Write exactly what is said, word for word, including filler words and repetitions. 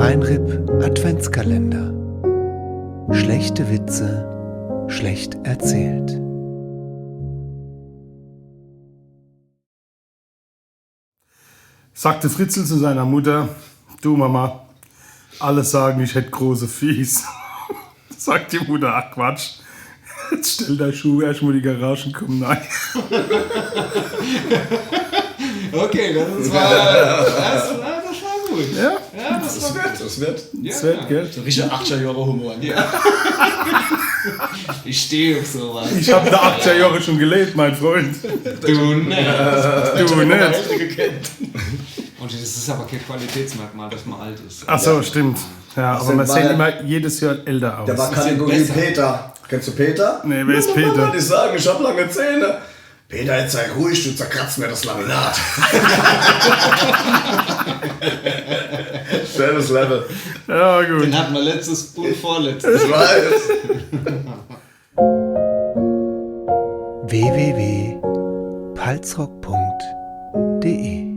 Feinripp Adventskalender. Schlechte Witze schlecht erzählt. Sagte Fritzl zu seiner Mutter: „Du Mama, alle sagen, ich hätt große Fieß.“ Sagt die Mutter: „Ach Quatsch, jetzt stell dei Schuh erscht mal in die Garage un komm nei.“ Okay, das ist mal. Das, ja, das war gut. Ja? Ja, das Das war wird, gut. das wird. Ja, Das wird, ja. gell? So richtiger achtziger Jahre Humor. Ja. Ich stehe auf sowas. Ich hab da achtziger Jahre schon gelebt, mein Freund. Du, ne. Du net. Eltern gekannt. Und das ist aber kein Qualitätsmerkmal, dass man alt ist. Ach so, stimmt. Ja, aber denn man war sieht der- immer jedes Jahr älter aus. Der war Kategorie besser. Peter. Kennst du Peter? Nee, wer ist Peter? Die sagen, ich hab lange Zähne. Peter, jetzt sei ruhig, du zerkratzt mir das Laminat. Selbes Level. Ja, gut. Den hatten wir letztes und vorletztes. Ich weiß. w w w punkt palzrock punkt d e